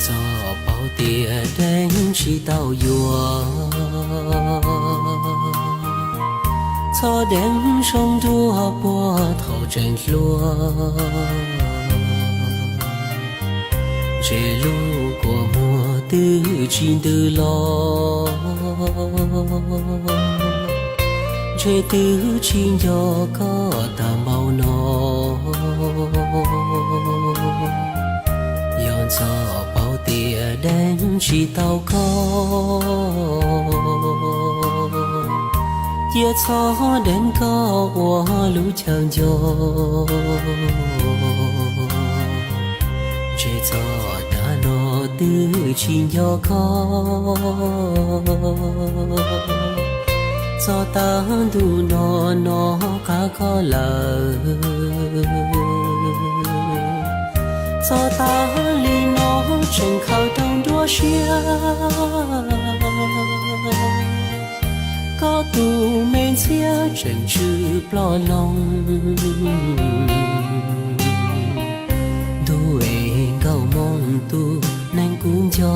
Txhob paub tias deev tsis tau yuav, txhob deev zoo dua puag thaum tseem hluas. Ntshe lub kua muag twb tsis ntws los, ntshe twb tsis nco koj tag npaum no. Yog Txhob paub tias deev tsis tau koj, cia txhob deev koj ua lub chaw nco. Ntshe txog tav no twb tsis nco koj, txog tav ntuj no no qab koj lawm. Txog tav li no tseem khaws rau nruab siab, koj tus me ntxhiab tseem tsw ploj loo. Ntuj es nkauj Hmoob tus neeg kuv nco,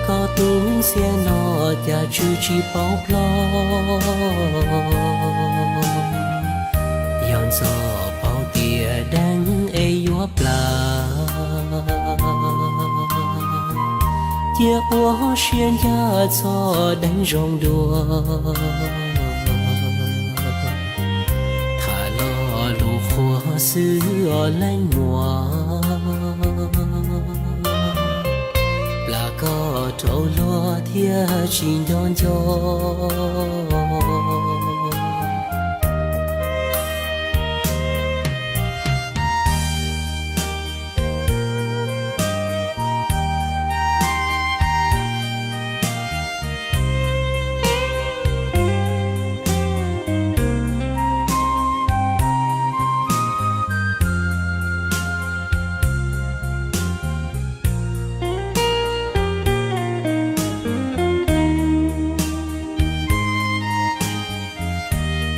koj tus xiam no cas tsw tsis paub ploj. Yog Txhob paub tias deev es yuav plam, cia ua siab ncaj txhob deev zoo dua. Tham lo lus qhuas xwb os leej muam, plam koj rau luag thiaj tsis nco nco.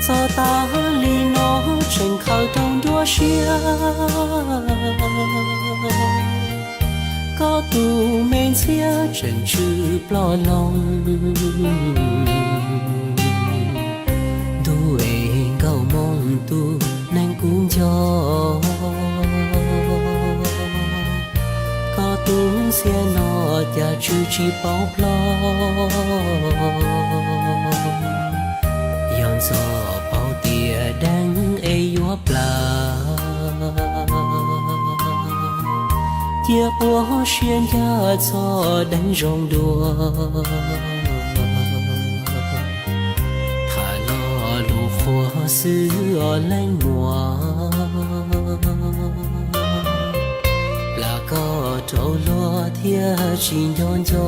Txog tav li no tseem khaws rau nruab siab, koj tus me ntxhiab tseem tsw ploj loo. Ntuj es nkauj Hmoob tus neeg kuv nco, koj tus xiam no cas tsw tsis paub ploj. Yog Txhob paub tias deev es yuav plam, cia ua siab ncaj txhob deev zoo dua. Tham lo lus qhuas xwb os leej muam, plam koj rau luag thiaj tsis nco nco.